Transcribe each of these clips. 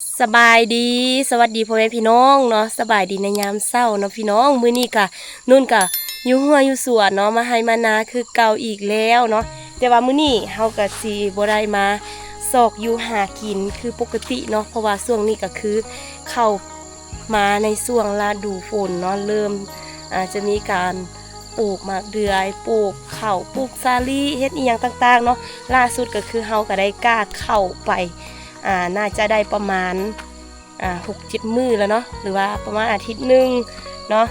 ສະບາຍດີ ສະຫວັດດີພໍ່ແມ່ພີ່ນ້ອງເນາະ ສະບາຍດີໃນຍາມເຊົ້າເນາະພີ່ນ້ອງ. ມື້ນີ້ກະນຸ່ນກະຢູ່ຮົ້ວຢູ່ສວນເນາະ ມາໄຮ່ມານາຄືເກົ່າອີກແລ້ວເນາະ. ແຕ່ວ່າມື້ນີ້ເຮົາກະຊິບໍ່ໄດ້ມາຊອກຢູ່ຫາກິນຄືປົກກະຕິເນາະ ເພາະວ່າຊ່ວງນີ້ກະຄືເຂົ້າມາໃນຊ່ວງລະດູຝົນເນາະ ເລີ່ມ ອາ ຈະມີການປູກໝາກເດືອຍ ປູກເຂົ້າ ປູກສາລີ ເຮັດອີ່ຫຍັງຕ່າງໆເນາະ. ລ່າສຸດກະຄືເຮົາກະໄດ້ກ້າເຂົ້າໄປ ອາ ໜ້າຈະໄດ້ປະມານ ອາ ຫົກເຈັດມື້ແລ້ວເນາະ ຫຼືວ່າປະມານອາທິດໜຶ່ງເນາະ.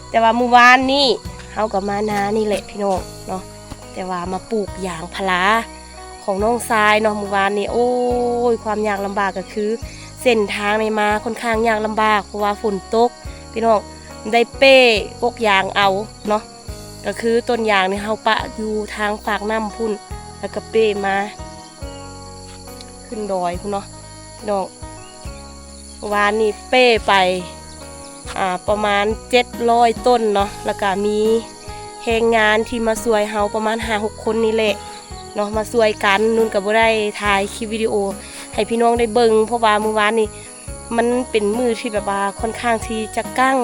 ແຕ່ວ່າມື້ວານນີ້ເຮົາກໍມານານີ້ແຫຼະພີ່ນ້ອງເນາະ ແຕ່ວ່າມາປູກຢາງພາລາຂອງນ້ອງຊາຍເນາະ. ມື້ວານນີ້ ໂອ້ຍ ຄວາມຍາກລຳບາກກໍຄືເສັ້ນທາງນີ້ມາຄ່ອນຂ້າງຍາກລຳບາກ ເພາະວ່າຝົນຕົກພີ່ນ້ອງ. ໄດ້ເປ້ກົກຢາງເອົາເນາະ ກໍຄືຕົ້ນຢາງນີ້ເຮົາປະຢູ່ທາງປາກນ້ຳພຸ້ນ ແລ້ວກໍເປ້ມາ ຂຶ້ນດອຍພຸ້ນເນາະພີ່ນ້ອງ. ວານນີ້ເປ້ໄປ ອາ ປະມານເຈັດຮ້ອຍຕົ້ນເນາະ ແລ້ວກະມີແຮງງານທີ່ມາຊ່ວຍເຮົາປະມານຫ້າຫົກຄົນນີ້ແຫຼະເນາະ ມາຊ່ວຍກັນ. ນຸ່ນກະບໍ່ໄດ້ຖ່າຍຄລິບວິດີໂອໃຫ້ພີ່ນ້ອງໄດ້ເບິ່ງ ເພາະວ່າມື້ວານນີ້ມັນເປັນມື້ທີ່ແບບວ່າຄ່ອນຂ້າງທີ່ຈະກັ້ງ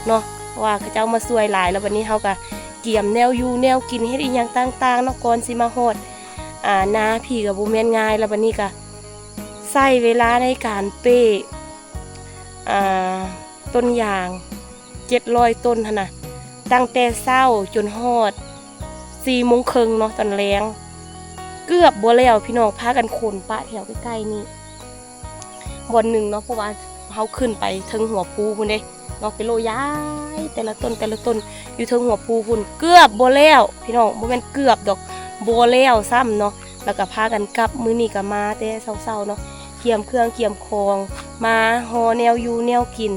ເນາະ ເພາະວ່າເຂົາເຈົ້າມາຊ່ວຍຫຼາຍ. ແລ້ວບັດນີ້ເຮົາກະກຽມແນວຢູ່ແນວກິນ ເຮັດອີ່ຫຍັງຕ່າງໆເນາະ ກ່ອນຊິມາຮອດ ອາ ນາພີ້ກະບໍ່ແມ່ນງ່າຍ. ແລ້ວບັດນີ້ກະໃຊ້ເວລາໃນການເປ້ ອາ ຕົ້ນຢາງເຈັດຮ້ອຍຕົ້ນຫັ້ນນະ ຕັ້ງແຕ່ເຊົ້າຈົນຮອດສີ່ໂມງເຄິ່ງເນາະ ຕອນແລງ ເກືອບບໍ່ແລ້ວພີ່ນ້ອງ. ພາກັນຂົນປະແຖວໃກ້ໆນີ້ບ່ອນໜຶ່ງເນາະ ເພາະວ່າເຮົາຂຶ້ນໄປເທິງຫົວພູພຸ້ນເດ້ ເນາະ ເປັນໂລຍາຍ ແຕ່ລະຕົ້ນແຕ່ລະຕົ້ນຢູ່ເທິງຫົວພູພຸ້ນ ເກືອບບໍ່ແລ້ວພີ່ນ້ອງ ບໍ່ແມ່ນເກືອບດອກ ບໍ່ແລ້ວຊ້ຳເນາະ. ແລ້ວກະພາກັນກັບ ມື້ນີ້ກະມາແຕ່ເຊົ້າໆເນາະ ກຽມເຄື່ອງກຽມຂອງ ມາຫໍ່ແນວຢູ່ແນວກິນ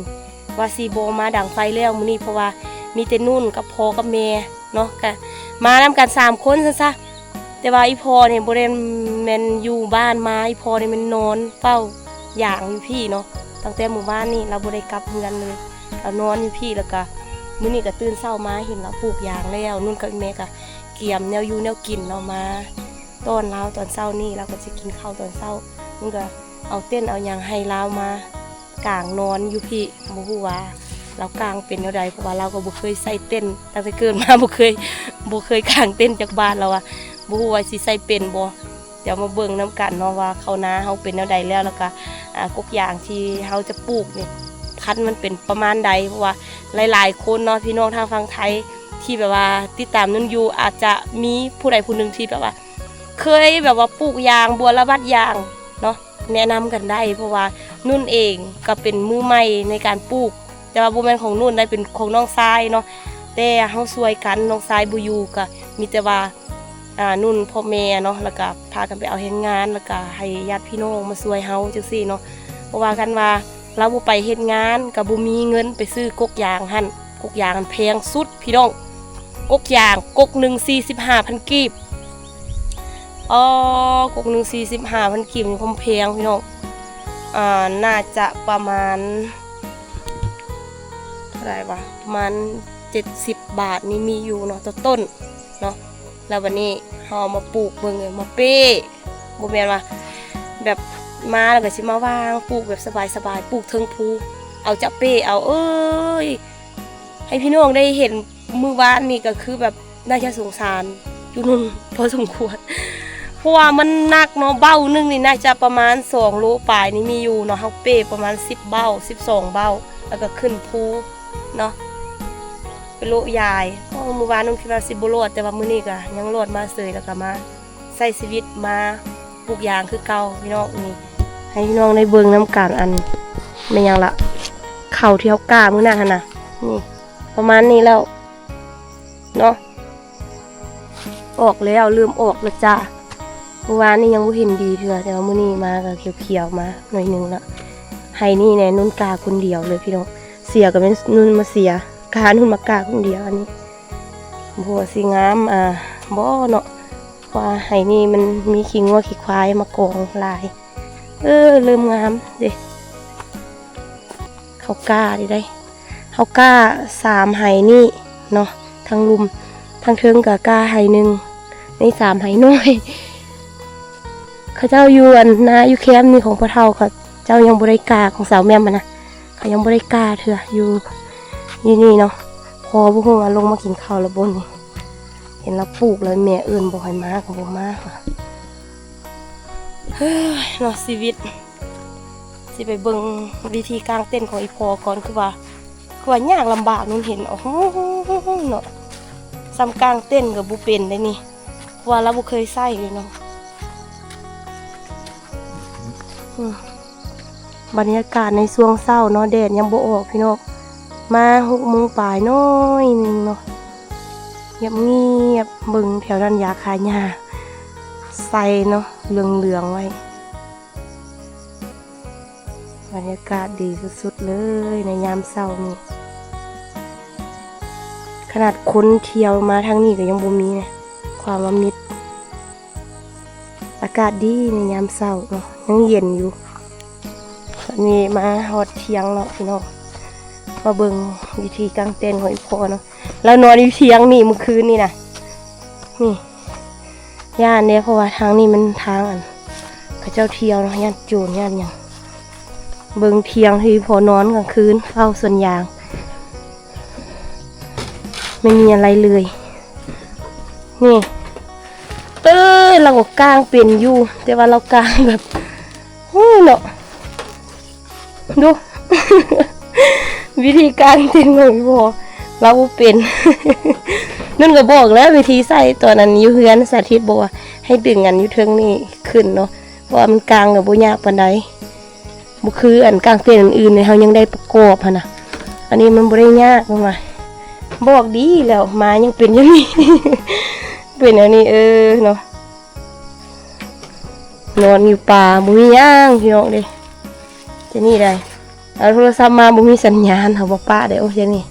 ວ່າຊິບໍ່ມາດັງໄຟແລ້ວມື້ນີ້ ເພາະວ່າມີແຕ່ນຸ່ນກັບພໍ່ກັບແມ່ເນາະ ກະມານຳກັນສາມຄົນຊັ້ນຊະ. ແຕ່ວ່າອີ່ພໍ່ນີ້ບໍ່ໄດ້ແມ່ນຢູ່ບ້ານມາ ອີ່ພໍ່ນີ້ແມ່ນນອນເຝົ້າຢາງຢູ່ພີ້ເນາະ ຕັ້ງແຕ່ມື້ວານນີ້ລາວບໍ່ໄດ້ກັບເຮືອນເລີຍ ລາວນອນຢູ່ພີ້. ແລ້ວກະມື້ນີ້ກະຕື່ນເຊົ້າມາເຫັນລາວປູກຢາງແລ້ວ ນຸ່ນກັບແມ່ກະກຽມແນວຢູ່ແນວກິນເນາະ ມາຕ້ອນລາວຕອນເຊົ້ານີ້ ລາວກະຊິກິນເຂົ້າຕອນເຊົ້າ. ນຸ່ນກະເອົາເຕັນເອົາຫຍັງໃຫ້ລາວມາ ກາງນອນຢູ່ພີ້ ບໍ່ຮູ້ວ່າລາວກາງເປັນແນວໃດ ເພາະວ່າລາວກໍບໍ່ເຄີຍໃສ່ເຕັນ ຕັ້ງແຕ່ເກີດມາ ບໍ່ເຄີຍ ບໍ່ເຄີຍກາງເຕັນຈັກບາດ. ລາວວ່າບໍ່ຮູ້ວ່າຊິໃສ່ເປັນບໍ່ ດຽວມາເບິ່ງນຳກັນເນາະວ່າເຂົ້ານາເຮົາເປັນແນວໃດແລ້ວ ແລ້ວກະ ອາ ກົກຢາງທີ່ເຮົາຈະປູກນີ້ ພັນມັນເປັນປະມານໃດ ເພາະວ່າຫຼາຍໆຄົນເນາະ ພີ່ນ້ອງທາງຝັ່ງໄທທີ່ແບບວ່າຕິດຕາມນຸ່ນຢູ່ ອາດຈະມີຜູ້ໃດຜູ້ໜຶ່ງທີ່ແບບວ່າເຄີຍແບບວ່າປູກຢາງ ບົວລະບັດຢາງເນາະ ແນະນຳກັນໄດ້ ເພາະວ່ານຸ່ນເອງກໍເປັນມືໃໝ່ໃນການປູກ ແຕ່ວ່າບໍ່ແມ່ນຂອງນຸ່ນໄດ໋ ເປັນຂອງນ້ອງຊາຍເນາະ ແຕ່ເຮົາຊ່ວຍກັນ ນ້ອງຊາຍບໍ່ຢູ່ ກໍມີແຕ່ວ່າ ອາ ນຸ່ນ ພໍ່ແມ່ເນາະ ແລ້ວກໍພາກັນໄປເອົາແຮງງານ ແລ້ວກໍໃຫ້ຍາດພີ່ນ້ອງມາຊ່ວຍເຮົາຈັ່ງຊີ້ເນາະ ເພາະວ່າຄັນວ່າລາວບໍ່ໄປເຮັດງານ ກໍບໍ່ມີເງິນໄປຊື້ກົກຢາງຫັ້ນ ກົກຢາງຫັ້ນແພງສຸດພີ່ນ້ອງ ກົກຢາງ ກົກໜຶ່ງສີ່ສິບຫ້າພັນກີບ ອໍ ກົກໜຶ່ງສີ່ສິບຫ້າພັນກີບ ມີຄວາມແພງພີ່ນ້ອງ ອາ ໜ້າຈະປະມານ ເທົ່າໃດວະ ປະມານເຈັດສິບບາດນີ້ມີຢູ່ເນາະ ຕໍ່ຕົ້ນເນາະ. ແລ້ວບັດນີ້ເຮົາເອົາມາປູກເບິ່ງເລີຍ ມາເປ້ ບໍ່ແມ່ນວ່າແບບມາແລ້ວກໍຊິມາວາງ ປູກແບບສະບາຍໆ ປູກເທິງພູ ເອົາຈະເປ້ເອົາ ເອີຍ ໃຫ້ພີ່ນ້ອງໄດ້ເຫັນມື້ວານນີ້ກໍຄືແບບໜ້າຈະສົງສານຈຸນຸ່ນພໍສົມຄວນ ເພາະວ່າມັນໜັກເນາະ ເບົ້າໜຶ່ງນີ້ໜ້າຈະປະມານສອງໂລປາຍນີ້ມີຢູ່ເນາະ ເຮົາເປ້ປະມານສິບເບົ້າ ສິບສອງເບົ້າ ແລ້ວກໍຂຶ້ນພູເນາະ ເປັນໂລຍາຍ. ໂອ້ ມື້ວານນຸ່ນຄິດວ່າຊິບໍ່ລອດ ແຕ່ວ່າມື້ນີ້ກໍຍັງລອດມາເສີຍ ແລ້ວກໍມາໃຊ້ຊີວິດ ມາປູກຢາງຄືເກົ່າພີ່ນ້ອງ. ນີ້ ໃຫ້ພີ່ນ້ອງໄດ້ເບິ່ງນຳກັນ ອັນ ແມ່ນຫຍັງລະ ເຂົ້າທີ່ເຮົາກ້າມື້ນັ້ນຫັ້ນນະ ນີ້ ປະມານນີ້ແລ້ວເນາະ ອອກແລ້ວ ເລີ່ມອອກແລ້ວຈ້າ. ມື້ວານນີ້ຍັງບໍ່ເຫັນດີເທື່ອ ແຕ່ວ່າມື້ນີ້ມາກໍຂຽວໆ ມາໜ້ອຍໜຶ່ງລະ. ໄຮ່ນີ້ແນ່ນຸ່ນກ້າຄົນດຽວເລີຍພີ່ນ້ອງ ເສຍກໍແມ່ນນຸ່ນມາເສຍ ກ້ານຸ່ນມາກ້າຄົນດຽວ. ອັນນີ້ບໍ່ຮູ້ວ່າຊິງາມ ອາ ບໍ່ເນາະ ເພາະວ່າໄຮ່ນີ້ມັນມີຂີ້ງົວຂີ້ຄວາຍມາກອງຫຼາຍ. ເອີ ເລີ່ມງາມເດ້ ເຂົາກ້າເດ້ ເຮົາກ້າສາມໄຮ່ນີ້ເນາະ ທັງລຸ່ມ ທັງເທິງກໍກ້າໄຮ່ໜຶ່ງ ໃນສາມໄຮ່ນ້ອຍ. ເຂົາເຈົ້າຢູ່ອັນນາຢູ່ແຄມນີ້ຂອງພໍ່ເຖົ້າ ເຂົາ ເຈົ້າຍັງບໍ່ໄດ້ກ້າ ຂອງສາວແໝ້ມຫັ້ນນະ ເຂົາຍັງບໍ່ໄດ້ກ້າເທື່ອ ຢູ່ ຢູ່ນີ້ເນາະ. ພໍ່ບໍ່ຮູ້ວ່າລົງມາກິນເຂົ້າແລ້ວບໍ່ນີ້ ເຫັນລາວປູກແລ້ວ ແມ່ເອີ້ນບໍ່ໃຫ້ມາກໍບໍ່ມາ. ເຮີ້ຍເນາະ ຊີວິດ. ຊິໄປເບິ່ງວິທີກາງເຕັນຂອງອີ່ພໍ່ກ່ອນ ຄືວ່າ ຄືວ່າຍາກລຳບາກ ນຸ່ນເຫັນ ໂອ້ໂຫ ເນາະ ສ່ຳກາງເຕັນກໍບໍ່ເປັນເດ້ນີ້ ເພາະວ່າລາວບໍ່ເຄີຍໃຊ້ເລີຍເນາະ. ອືມ ບັນຍາກາດໃນຊ່ວງເຊົ້າເນາະ ແດດຍັງບໍ່ອອກພີ່ນ້ອງ ມາຫົກໂມງປາຍໜ້ອຍໜຶ່ງເນາະ ງຽບໆ. ເບິ່ງແຖວນັ້ນຢາຂ້າຫຍ້າໃສ່ເນາະ ເຫຼືອງໆໄວ້. ບັນຍາກາດດີສຸດໆເລີຍໃນຍາມເຊົ້ານີ້ ຂະໜາດຄົນທ່ຽວມາທາງນີ້ກໍຍັງບໍ່ມີນະ ຄວາມວ່າມິດ. ອາກາດດີໃນຍາມເຊົ້າເນາະ ຍັງເຢັນຢູ່. ຕອນນີ້ມາຮອດທ່ຽງເນາະພີ່ນ້ອງ ມາເບິ່ງວິທີກາງເຕັນຂອງອີ່ພໍ່ເນາະ. ລາວນອນຢູ່ທ່ຽງນີ້ມື້ຄືນນີ້ນະ ນີ້ ຢ້ານເດ້ ເພາະວ່າທາງນີ້ມັນທາງອັນ ເຂົາເຈົ້າທ່ຽວເນາະ ຢ້ານໂຈນ ຢ້ານຫຍັງ. ເບິ່ງທ່ຽງທີ່ພໍ່ນອນກາງຄືນ ເຝົ້າສວນຢາງ ໄມ່ມີອະໄລເລີຍ. ນີ້ ເອີ ລາວກໍກາງເປັນຢູ່ ແຕ່ວ່າລາວກາງແບບ ໂອ້ຍເນາະ ດູ ວິທີກາງເຕັນຂອງອີ່ພໍ່ ລາວບໍ່ເປັນ. ນຸ່ນກໍບອກແລ້ວວິທີໃສ່ ຕອນນັ້ນຢູ່ເຮືອນ ສາທິດບອກວ່າໃຫ້ດຶງອັນຢູ່ເທິງນີ້ຂຶ້ນເນາະ ເພາະວ່າມັນກາງກໍບໍ່ຍາກປານໃດ ບໍ່ຄືອັນກາງເຕັນອື່ນໆ ເຮົາຍັງໄດ້ປະກອບຫັ້ນນະ. ອັນນີ້ມັນບໍ່ໄດ້ຍາກ ເພິ່ນວ່າ ບອກດີແລ້ວ ມາຍັງເປັນຢ່າງນີ້ ເປັນອັນນີ້ ເອີ ເນາະ. ນອນຢູ່ປ່າ ບໍ່ມີຫຍັງ ພີ່ນ້ອງເດ້. ຈະນີ້ໄດ ເອົາໂທລະສັບມາ ບໍ່ມີສັນຍານ ເຮົາບໍ່ປະໄດ. ໂອ້ຍ ຈະນີ້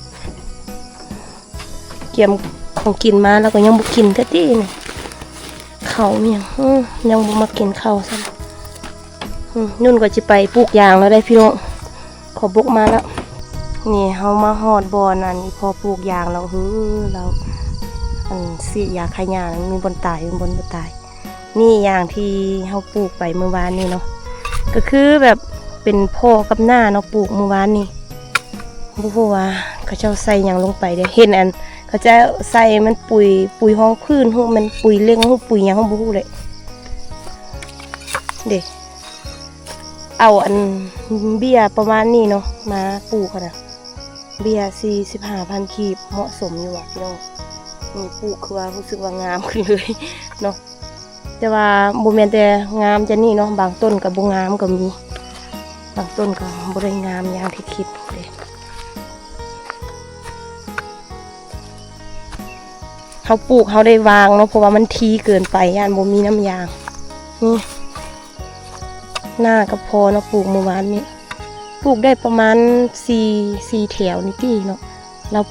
ກຽມຂອງກິນມາ ແລ້ວກໍຍັງບໍ່ກິນແທ້ຕິນີ້ ເຂົ້າອີ່ຫຍັງ ອື ຍັງບໍ່ມາກິນເຂົ້າຊ້ຳ. ອື ນຸ່ນກໍຊິໄປປູກຢາງແລ້ວໄດ໋ພີ່ນ້ອງ ຂໍບົກມາແລ້ວ. ນີ້ເຮົາມາຮອດບ່ອນອັນອີ່ພໍ່ປູກຢາງແລ້ວ ເຮີ ລາວ ອັນ ສີດຢາຂ້າຫຍ້າ ມີບ່ອນຕາຍ ມີບ່ອນບໍ່ຕາຍ. ນີ້ຢາງທີ່ເຮົາປູກໄປມື້ວານນີ້ເນາະ ກໍຄືແບບເປັນພໍ່ກັບນ້າເນາະ ປູກມື້ວານນີ້. ບໍ່ຮູ້ວ່າເຂົາເຈົ້າໃສ່ຫຍັງລົງໄປເດ້ ເຫັນອັນເຂົາເຈົ້າໃສ່ມັນປຸຍ ປຸຍຮອງພື້ນ ຮູ້ແມ່ນປຸຍເຫຼັ້ງ ຮູ້ປຸຍຫຍັງ ບໍ່ຮູ້ເລີຍເດ້. ເອົາອັນເບ້ຍປະມານນີ້ເນາະ ມາປູກຫັ້ນນະ ເບ້ຍສີ່ສິບຫ້າພັນກີບ ເໝາະສົມຢູ່ຫວາພີ່ນ້ອງ? ນີ້ປູກຄືວ່າຮູ້ສຶກວ່າງາມຂຶ້ນເລີຍເນາະ ແຕ່ວ່າບໍ່ແມ່ນແຕ່ງາມຈະນີ້ເນາະ ບາງຕົ້ນກໍບໍ່ງາມກໍມີ ບາງຕົ້ນກໍບໍ່ໄດ້ງາມຢ່າງທີ່ຄິດເດ້. ເຮົາປູກເຮົາໄດ້ວາງເນາະ ເພາະວ່າມັນຖີ່ເກີນໄປ ຢ້ານບໍ່ມີນ້ຳຢາງ. ນີ້ ໜ້າກັບພໍ່ເນາະ ປູກມື້ວານນີ້ ປູກໄດ້ປະມານສີ່ ສີ່ແຖວນີ້ຕິເນາະ ລາວ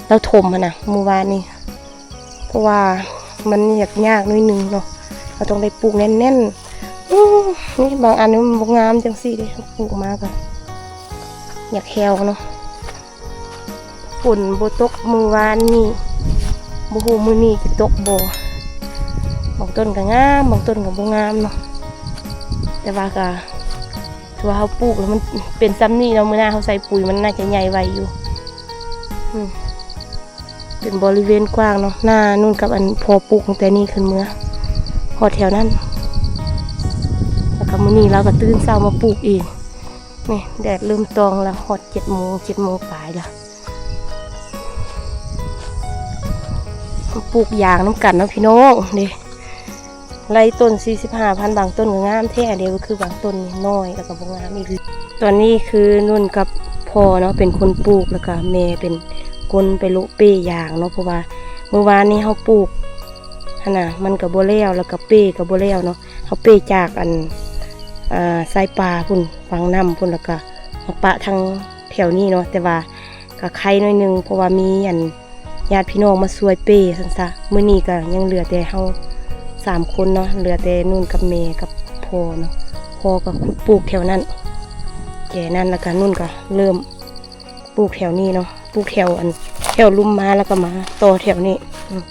ລາວຖົມຫັ້ນນະມື້ວານນີ້ ເພາະວ່າມັນຍາກໆໜ້ອຍໜຶ່ງເນາະ ເຮົາຕ້ອງໄດ້ປູກແໜ້ນໆ. ອື ນີ້ບາງອັນມັນບໍ່ງາມຈັ່ງຊີ້ເດ້ ເຮົາປູກມາກໍຢາກແຫ້ວເນາະ. ຝົນບໍ່ຕົກມື້ວານນີ້ ບໍ່ຮູ້ມື້ນີ້ຈະຕົກບໍ່ ບາງຕົ້ນກໍງາມ ບາງຕົ້ນກໍບໍ່ງາມເນາະ ແຕ່ວ່າກໍຖືວ່າເຮົາປູກແລ້ວມັນເປັນຊ່ຳນີ້ເນາະ ມື້ໜ້າເຮົາໃສ່ປຸຍມັນໜ້າຈະໃຫຍ່ໄວຢູ່. ອື ເປັນບໍລິເວນກວ້າງເນາະ ໜ້ານຸ່ນກັບອັນພໍ່ປູກຕັ້ງແຕ່ນີ້ຂຶ້ນເມືອ ຮອດແຖວນັ້ນ ແລ້ວກໍມື້ນີ້ລາວກໍຕື່ນເຊົ້າມາປູກເອງ. ນີ້ແດດເລີ່ມຕອງແລ້ວ ຮອດເຈັດໂມງ ເຈັດໂມງປາຍແລ້ວ. ປູກຢາງນຳກັນເນາະພີ່ນ້ອງເດ້ ໄລ່ຕົ້ນສີ່ສິບຫ້າພັນ ບາງຕົ້ນກໍງາມແທ້ເດ້ ບໍ່ຄືບາງຕົ້ນນີ້ນ້ອຍ ແລ້ວກໍບໍ່ງາມອີກ. ຕອນນີ້ຄືນຸ່ນກັບພໍ່ເນາະ ເປັນຄົນປູກ ແລ້ວກໍແມ່ເປັນຄົນໄປໂລະເປ້ຢາງເນາະ ເພາະວ່າມື້ວານນີ້ເຮົາປູກຫັ້ນນະ ມັນກໍບໍ່ແລ້ວ ແລ້ວກໍເປ້ກໍບໍ່ແລ້ວເນາະ. ເຮົາເປ້ຈາກອັນ ອາ ຊາຍປ່າພຸ້ນ ຝັ່ງນ້ຳພຸ້ນ ແລ້ວກະມາປະທາງແຖວນີ້ເນາະ ແຕ່ວ່າກະໄຄໜ້ອຍໜຶ່ງ ເພາະວ່າມີອັນຍາດພີ່ນ້ອງມາຊ່ວຍເປ້ຊັ້ນຊະ. ມື້ນີ້ກະຍັງເຫຼືອແຕ່ເຮົາສາມຄົນເນາະ ເຫຼືອແຕ່ນຸ່ນກັບແມ່ກັບພໍ່ເນາະ. ພໍ່ກະຂຸດປູກແຖວນັ້ນ ແຈນັ້ນ ແລ້ວກະນຸ່ນກະເລີ່ມ ປູກແຖວນີ້ເນາະ ປູກແຖວອັນ ແຖວລຸ່ມມາ ແລ້ວກໍມາຕໍ່ແຖວນີ້. ອືມ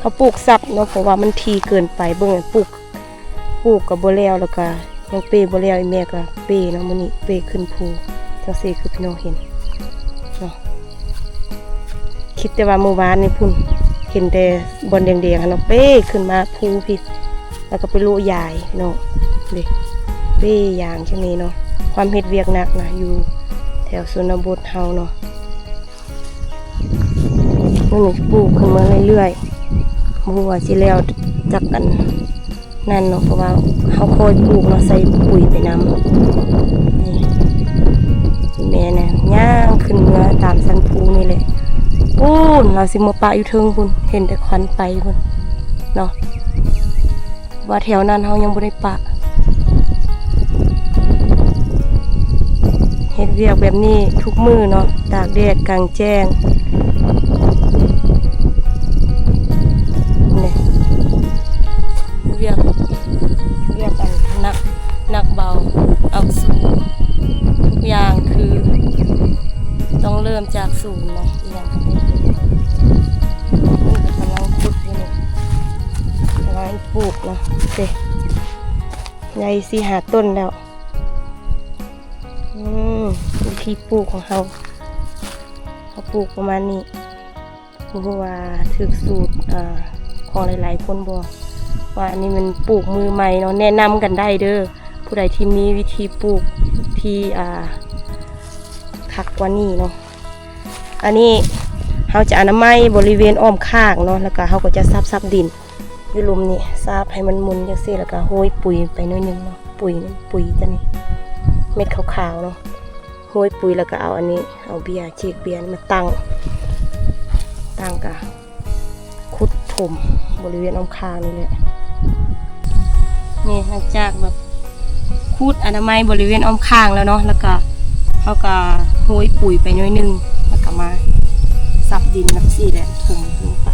ເຮົາປູກສັບເນາະ ເພາະວ່າມັນຖີ່ເກີນໄປ ເບິ່ງ ປູກ ປູກກໍບໍ່ແລ້ວ ແລ້ວກໍ ຍັງເປບໍ່ແລ້ວ ອີ່ແມ່ກໍເປເນາະ ມື້ນີ້ເປຂຶ້ນພູ ຈັ່ງຊີ້ຄືພີ່ນ້ອງເຫັນເນາະ. ຄິດແຕ່ວ່າມື້ວານນີ້ພຸ້ນ ເຫັນແຕ່ບ່ອນແດງໆຫັ້ນເນາະ ເປຂຶ້ນມາພູພີ້ ແລ້ວກໍໄປໂລະຢາຍເນາະ ເດ້ ເປຢ່າງຈັ່ງນີ້ເນາະ. ຄວາມເຮັດວຽກໜັກນະ ຢູ່ແຖວຊົນນະບົດເຮົາເນາະ. ມັນປູກຂຶ້ນມາເລື້ອຍໆ ບໍ່ຮູ້ວ່າຊິແລ້ວຈັກອັນນັ້ນເນາະ ເພາະວ່າເຮົາຄ່ອຍປູກເນາະ ໃສ່ປຸ໋ຍໄປນຳ. ນີ້ ແມ່ນະ ຍ່າງຂຶ້ນເມືອຕາມຊັ້ນພູນີ້ແຫຼະ ປູ້ນ ລາວຊິມາປະຢູ່ເທິງພຸ້ນ ເຫັນແຕ່ຄວັນໄຟພຸ້ນເນາະ. ວ່າແຖວນັ້ນເຮົາຍັງບໍ່ໄດ້ປະ ເຮັດວຽກແບບນີ້ທຸກມື້ເນາະ ຕາກແດດກາງແຈ້ງ ນີ້ ວຽກ ວຽກອັນໜັກ ໜັກເບົາ ເອົາສູງ ທຸກຢ່າງຄືຕ້ອງເລີ່ມຈາກສູງເນາະ. ນີ້ກຳລັງຂຸດຢູ່ນີ້ ກຳລັງປູກເນາະ ເດ້ ໄດ້ສີ່ຫ້າຕົ້ນແລ້ວ. ອືມ ວິທີປູກຂອງເຮົາ ເຮົາປູກປະມານນີ້ ບໍ່ຮູ້ວ່າຖືກສູດ ເອີ ຂອງຫຼາຍໆຄົນບໍ່ ວ່າອັນນີ້ແມ່ນປູກມືໃໝ່ເນາະ. ແນະນຳກັນໄດ້ເດີ ຜູ້ໃດທີ່ມີວິທີປູກທີ່ ອ່າ ຄັກກວ່ານີ້ເນາະ. ອັນນີ້ເຮົາຈະອະນາໄມບໍລິເວນອ້ອມຂ້າງເນາະ ແລ້ວກະເຮົາກໍຈະສັບໆດິນຢູ່ລຸ່ມນີ້ ສັບໃຫ້ມັນໝຸ່ນຈັ່ງຊີ້ ແລ້ວກະໂຮຍປຸ໋ຍໄປໜ້ອຍໜຶ່ງເນາະ. ປຸ໋ຍ ປຸ໋ຍຕົວນີ້ ເມັດຂາວໆເນາະ ໂຮຍປຸ໋ຍ ແລ້ວກະເອົາອັນນີ້ ເອົາເບ້ຍ ຈີກເບ້ຍນີ້ມາຕັ້ງ ຕັ້ງກະ ຂຸດຖົມບໍລິເວນອ້ອມຂ້າງນີ້ແຫຼະ. ນີ້ ຫຼັງຈາກແບບຂຸດອະນາໄມບໍລິເວນອ້ອມຂ້າງແລ້ວເນາະ ແລ້ວກະເຮົາກະໂຮຍປຸ໋ຍໄປໜ້ອຍໜຶ່ງ ແລ້ວກະມາສັບດິນແບບຊີ້ແຫຼະ ຖົມລົງໄປ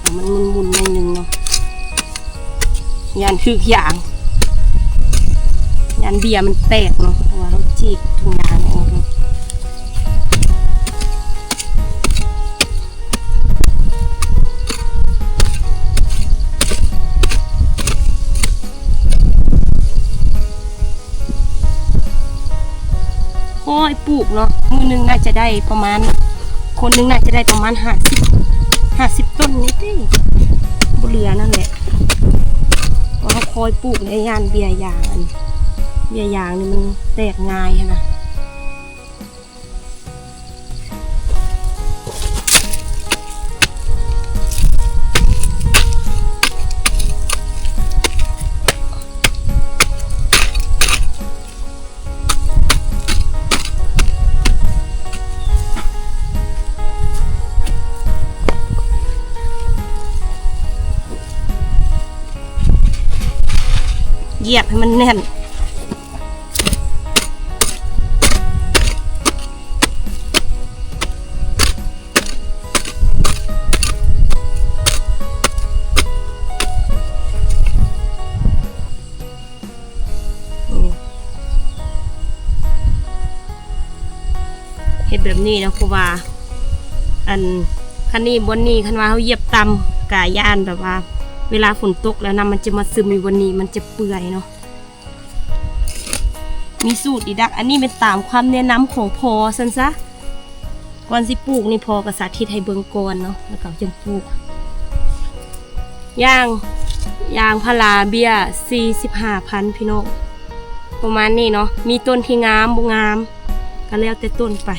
ໃຫ້ມັນໝຸ່ນໆໜ້ອຍໜຶ່ງເນາະ. ຢ້ານຖືກຢາງ ຢ້ານເບ້ຍມັນແຕກເນາະ ເພາະວ່າເຮົາຈີກຖົງຢາງອອກເນາະ. ຄ່ອຍປູກເນາະ ມື້ໜຶ່ງໜ້າຈະໄດ້ປະມານ ຄົນໜຶ່ງໜ້າຈະໄດ້ປະມານຫ້າສິບ ຫ້າສິບຕົ້ນນີ້ຕິ ບໍ່ເຫຼືອນັ້ນແຫຼະ. ເພາະເຮົາຄ່ອຍປູກໄດ້ ຢ້ານເບ້ຍຢາງ ອັນເບ້ຍຢາງນີ້ມັນແຕກງ່າຍຫັ້ນນະ. ຢຽບໃຫ້ມັນແໜ້ນ. ເຮັດແບບນີ້ເນາະ ເພາະວ່າ ອັນ ຄັນນີ້ບ່ອນນີ້ ຄັນວ່າເຮົາຢຽບຕ່ຳ ກະຢ້ານແບບວ່າ ເວລາຝົນຕົກແລ້ວ ນ້ຳມັນຈະມາຊຶມຢູ່ບ່ອນນີ້ ມັນຈະເປື່ອຍເນາະ. ມີສູດອີກດອກ ອັນນີ້ແມ່ນຕາມຄວາມແນະນຳຂອງພໍ່ຊັ້ນຊະ. ກ່ອນຊິປູກນີ້ ພໍ່ກໍສາທິດໃຫ້ເບິ່ງກ່ອນເນາະ ແລ້ວກໍຈຶ່ງປູກ. ຢາງ ຢາງພາລາເບ້ຍສີ່ສິບຫ້າພັນ ພີ່ນ້ອງ ປະມານນີ້ເນາະ. ມີຕົ້ນທີ່ງາມ ບໍ່ງາມ ກໍແລ້ວແຕ່ຕົ້ນໄປ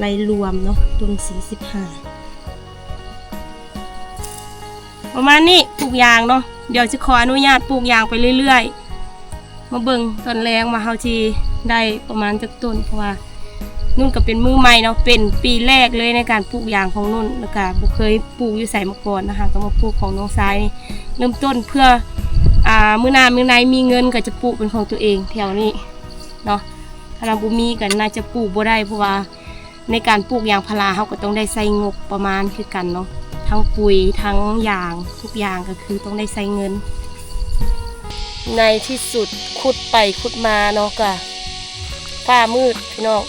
ໄລ່ລວມເນາະ ຕົ້ນສີ່ສິບຫ້າ ປະມານນີ້ ປູກຢາງເນາະ. ດຽວຊິຂໍອະນຸຍາດປູກຢາງໄປເລື້ອຍໆ ມາເບິ່ງຕອນແລງວ່າເຮົາຊິໄດ້ປະມານຈັກຕົ້ນ ເພາະວ່ານຸ່ນກໍເປັນມືໃໝ່ເນາະ ເປັນປີແລກເລີຍໃນການປູກຢາງຂອງນຸ່ນ ແລ້ວກໍບໍ່ເຄີຍປູກຢູ່ໃສມາກ່ອນນະ. ຫາກໍມາປູກຂອງນ້ອງຊາຍນີ້ ເລີ່ມຕົ້ນເພື່ອ ອ່າ ມື້ໜ້າມື້ໃນມີເງິນກໍຈະປູກເປັນຂອງຕົວເອງແຖວນີ້ເນາະ. ຖ້າວ່າບໍ່ມີກໍໜ້າຈະປູກບໍ່ໄດ້ ເພາະວ່າ ໃນການປູກຢາງພາລາ ເຮົາກໍຕ້ອງໄດ້ໃຊ້ງົບປະມານຄືກັນເນາະ ທັງປຸ໋ຍ ທັງຢາງ ທຸກຢ່າງກໍຄືຕ້ອງໄດ້ໃຊ້ເງິນ. ໃນທີ່ສຸດ ຂຸດໄປຂຸດມາເນາະ ກະຟ້າມືດພີ່ນ້ອງ.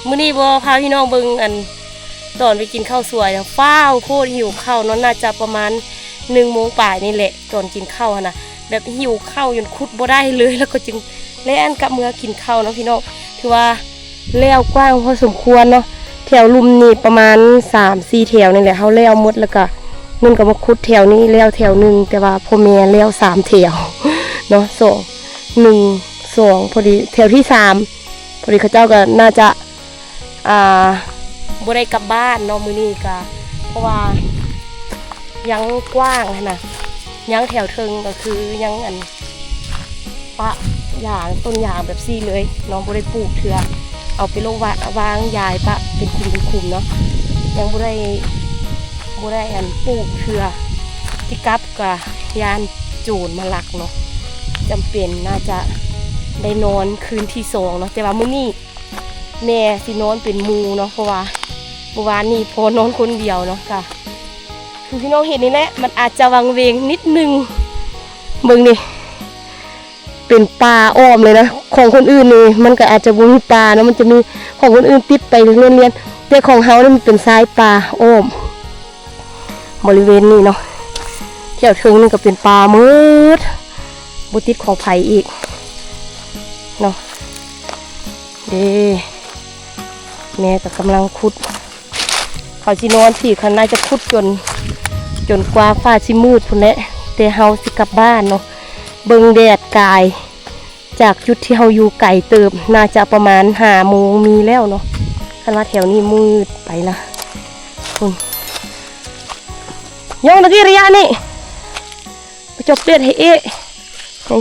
ມື້ນີ້ບໍ່ພາພີ່ນ້ອງເບິ່ງ ອັນ ຕອນໄປກິນເຂົ້າສວຍນະ ຟ້າວໂພດ ຫິວເຂົ້າເນາະ. ໜ້າຈະປະມານໜຶ່ງໂມງປາຍນີ້ແຫຼະ ຕອນກິນເຂົ້າຫັ້ນນະ. ແບບຫິວເຂົ້າຈົນຂຸດບໍ່ໄດ້ເລີຍ ແລ້ວກໍຈຶ່ງແລ່ນກັບເມືອກິນເຂົ້າເນາະພີ່ນ້ອງ. ຖືວ່າແລ້ວກວ້າງພໍສົມຄວນເນາະ ແຖວລຸ່ມນີ້ປະມານສາມສີ່ແຖວນີ້ແຫຼະ ເຮົາແລ້ວໝົດ ແລ້ວກະເງິນກໍມາຂຸດແຖວນີ້ແລ້ວແຖວໜຶ່ງ ແຕ່ວ່າພໍ່ແມ່ແລ້ວສາມແຖວເນາະ ສອງ ໜຶ່ງ ສອງ ພໍດີແຖວທີສາມ ພໍດີເຂົາເຈົ້າກໍໜ້າຈະ ອ່າ ບໍ່ໄດ້ກັບບ້ານເນາະມື້ນີ້ກະ ເພາະວ່າຍັງກວ້າງຫັ້ນນະ ຍັງແຖວເທິງກໍຄືຍັງອັນປະຢາງ ຕົ້ນຢາງແບບຊີ້ເລີຍເນາະ ບໍ່ໄດ້ປູກເທື່ອ ເອົາໄປລົງວາ ວາງຢາຍປະເປັນຂຸມເປັນຂຸມເນາະ ຍັງບໍ່ໄດ້ ບໍ່ໄດ້ອັນປູກເທື່ອ ຊິກັບກະຢ້ານໂຈນມາລັກເນາະ ຈຳເປັນໜ້າຈະໄດ້ນອນຄືນທີສອງເນາະ ແຕ່ວ່າມື້ນີ້ ແມ່ຊິນອນເປັນໝູ່ເນາະ ເພາະວ່າມື້ວານນີ້ພໍ່ນອນຄົນດຽວເນາະ ກະຄືພີ່ນ້ອງເຫັນນີ້ແຫຼະ ມັນອາດຈະວັງເວງນິດໜຶ່ງ ເບິ່ງນີ້ ເປັນປ່າອ້ອມເລີຍນະ ຂອງຄົນອື່ນນີ້ມັນກໍອາດຈະບໍ່ມີປ່າເນາະ ມັນຈະມີຂອງຄົນອື່ນຕິດໄປລຽນໆ ແຕ່ຂອງເຮົານີ້ມັນເປັນຊາຍປ່າອ້ອມ ບໍລິເວນນີ້ເນາະ ແຖວເທິງນີ້ກໍເປັນປ່າໝົດ ບໍ່ຕິດຂອງໃຜອີກເນາະ ເດ້ ແມ່ກໍກຳລັງຂຸດ ເຂົາຊິນອນພີ້ ເຂົາໜ້າຈະຂຸດຈົນ ຈົນກວ່າຟ້າຊິມືດພຸ້ນແຫຼະ ແຕ່ເຮົາຊິກັບບ້ານເນາະ ເບິ່ງແດດກາຍ ຈາກຈຸດທີ່ເຮົາຢູ່ໄກເຕີບ ໜ້າຈະປະມານຫ້າໂມງມີແລ້ວເນາະ ຄັນວ່າແຖວນີ້ມືດໄປລະ ພຸ້ນ ຍອງນະທີ່ໄລຍະນີ້ ໄປຈອບເປັດໃຫ້ເອະ